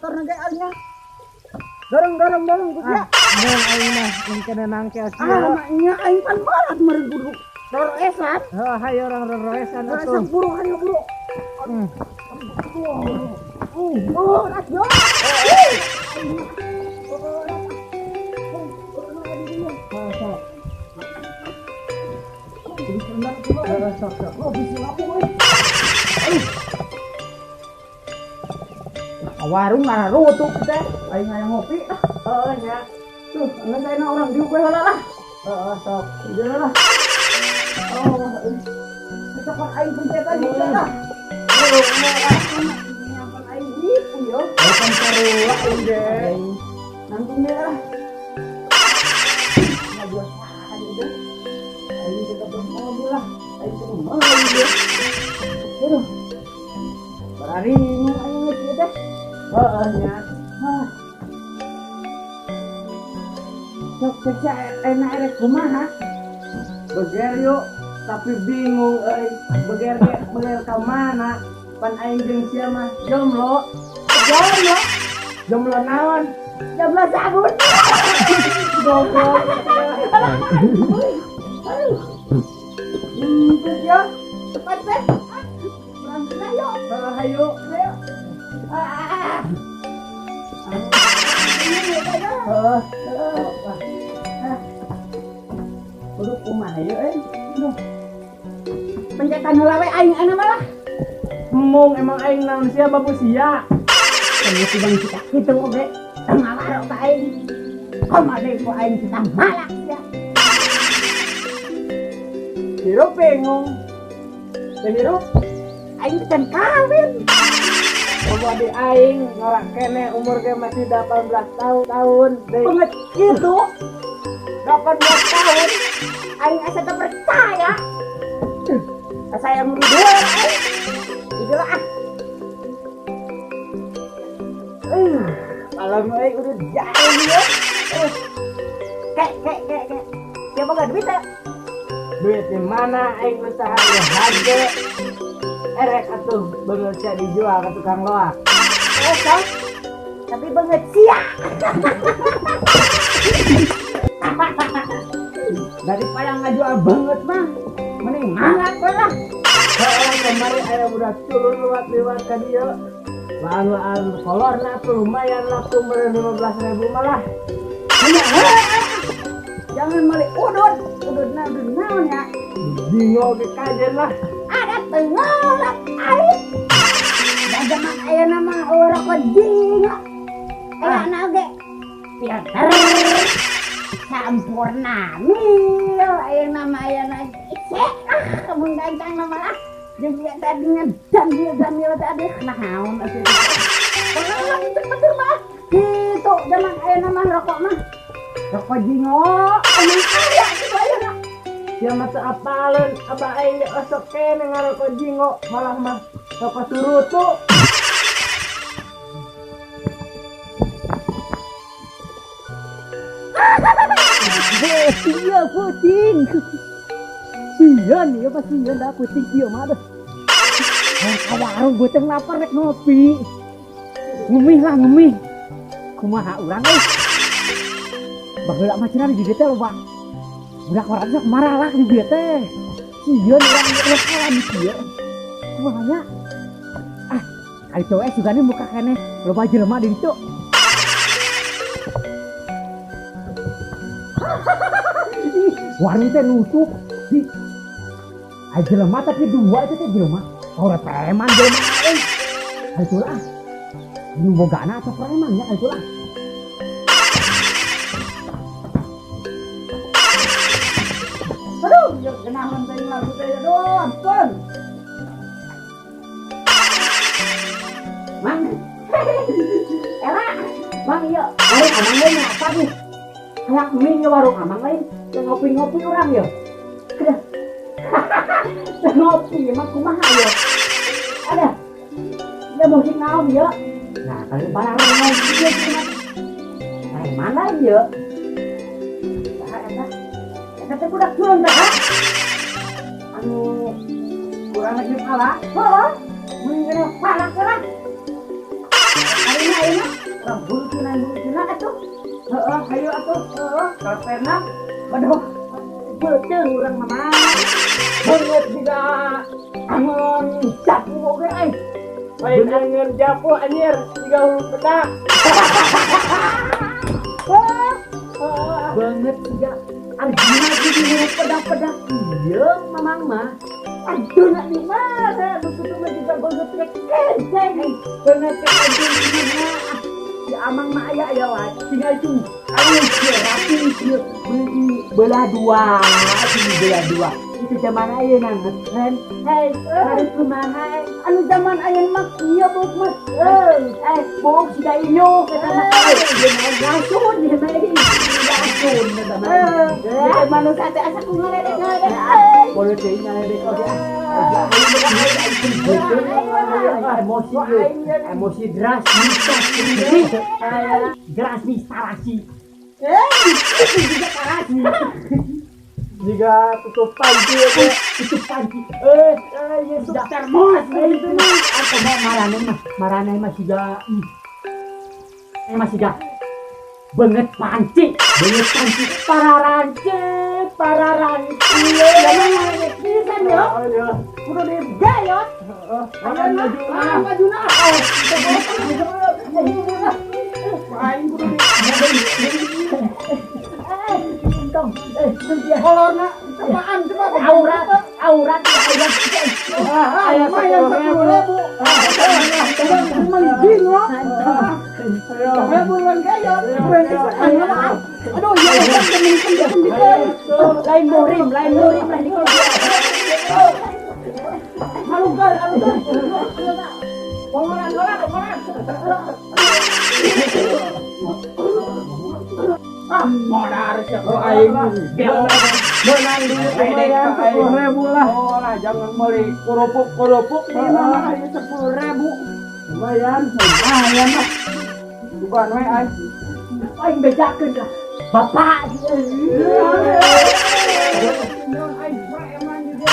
Motor na ge aing. Dorong, dorong, dorong ku sia. Mung aing mah yang kena nangke Ah, sia. Nya aing pan barat meureun kudu roroesan. Heuh, hayo urang roroesan atuh. Roroesan buru, hayo buru. Oh, ras yo. Sok. Heeh, sok sok. Oh, bisa aku euy. Warung ngararutup teh, aing hayang ngopi. Heeh nya. Tuh, geus ayeuna urang diuk we heula lah. Heeh, sok. Udah lah. Oh, besok aing pencetan juga lah. Oh, nyampan aing gitu yo. Bukan sarua aing ge. Nanggung deh lah. Nggak biasa aja deh. Aing kita mobil lah. Aing kudu meuli deh. Aduh. Bararingung aing geus ieu teh. Heeh nya. Ah. Sok cek enak erek kumaha? Beger yuk, tapi bingung euy. Beger ge beger ka mana? Pan aing jeung sia mah jomblo. Jomblo. Jomblo naon? Jomblo sabun. Goblok. Aduh. Terus ya, cepat teh. Berangkat yuk. Heeh, hayu. Ayo. Ah. Ini ya. Heeh. Ah. Kudu kumaha ieu euy. Aduh. Pencetan heula we aing anu mah lah. Mung emang aing naon sia babu sia. Kan geus bang kita kitu oge. Teu ngawaro ka aing. Kumaha deui ku aing kita malak sia. Hirup bingung. Teu hirup. Aing teh can kawin. Komo di aing ngorak keneh umur ge masih 18 tahun tahun deui. Banget gitu. 18 tahun. Aing asa teu percaya. Asa yang udah dua aing. Gitu lah ah. Malam euy udah jauh ya. Kek kek kek kek. Siapa gak duit ya? Duit di mana aing usaha ya hade. Erek atuh beungeut sia dijual ke tukang loak. Oh, sok. Tapi banget sia. Daripada ngajual banget mah, mending malak we lah. Heeh, kemarin aya budak culun lewat-lewat ka dieu. Laan-laan kolorna tuh lumayan laku meureun 15.000 malah. Jangan mali udud, udud na udud naon ya. Bingung ge kajen lah. Ada tengolak aing. Dagangan ayeuna mah eueuh rokok jingga. Aya oge filter. Sampurna mil ayeuna mah ayeuna ise ah mun gancang mah lah. Jeung ieu tadi ngedan ieu dan ieu tadi naon atuh. Pengalaman itu betul mah. Gitu zaman ayeuna mah rokok mah. Rokok jingo emang aya kitu ayeuna. Sia mah teu apaleun, abah aing ge osok keneh ngarokok jingo, malah mah rokok surutu. Iya puting. Sian ya pasti sieun dah puting ieu mah dah. Ka warung beuteung lapar rek ngopi. Ngemih lah ngemih. Kumaha urang euy. Baheula mah cenah di dieu teh loba. Budak orang sok marah lah di dieu teh. Sieun urang ulah kalah di dieu. Kumaha nya? Ah, ari cowek sugane muka keneh loba jelema di ditu. Warung teh nutup. Ih, ai jelema tapi dua itu teh jelema. Ora preman jelema euy. Ai itulah. Nu bogana atau preman ya itulah. Aduh, ya kenalan teh lagu teh aduh, ampun. Mang. Era, Mang ieu, warung amang lain apa nih? Hayang mie nya warung amang lain, teu ngopi-ngopi urang ya. Aduh. Teu ngopi emang kumaha ya? Ada. Ya musik naon ya? Nah, kali barang ngopi ieu kumaha? Nah, mana ieu? Saha eta? Eta teh budak culun teh, ha? Anu kurang lagi pala. Heeh. Mun kena palak lah. Ayeuna ayeuna. Urang buru cenah, buru cenah atuh. Heeh, hayu atuh. Heeh. Kalepena. Waduh. Beuteung urang mah. Beungeut juga Angon japu oge euy. Lain angeun japu anjir, jiga hulu pedak. Banget juga Arjuna jadi huruf pedak-pedak iya mamang mah. Aduh, nak di mana nu kitu mah juga beungeut teh kenceng beungeut teh kenceng mah. Si amang mah aya aya wae tinggal itu aduh kieu rapi kieu beli belah dua, ini belah dua itu zaman ayeuna ngetren. Hei, harus kumaha Anu zaman ayeuna mah kieu buuk mah. Eh, buuk siga inyuk eta mah. Eh, ieu mah racun, ieu mah racun eta mah. Eh, manusia teh asa ku ngaledek-ngaledek. Eh. Boleh teh ngaledek oge ah. Emosi emosi deras deras nih salasi. Eh, itu juga salasi. Jiga tutup panci ya teh. Tutup panci. Eh, eh, ya Sudah. Termos Eh, itu mah atau mah marane mah, marane mah siga mah siga beungeut panci, beungeut panci, para rancik, para rancik. Ya mah ngaledek pisan yo. Ya. Kudu digayot. Heeh, Ayeuna maju. Ah, majuna. Aing kudu di Eh, entong, eh, dia. Kolorna apaan coba? Aurat, aurat, aurat. Ah, lumayan 10.000. Meuli bingo. Ribu bulan gayot. Aduh, iya iya demi. Lain murim, lain murim, lain Alugan, alugan. Bongoran, bongoran, bongoran. Ah, modar sih Oh, aing menang duit lumayan 10.000 lah. Oh lah, jangan beli Kerupuk kerupuk ini mah aja 10.000. Lumayan. Lumayan lah. Bukan we aing. Aing bejakeun lah. Bapak. Aing preman juga.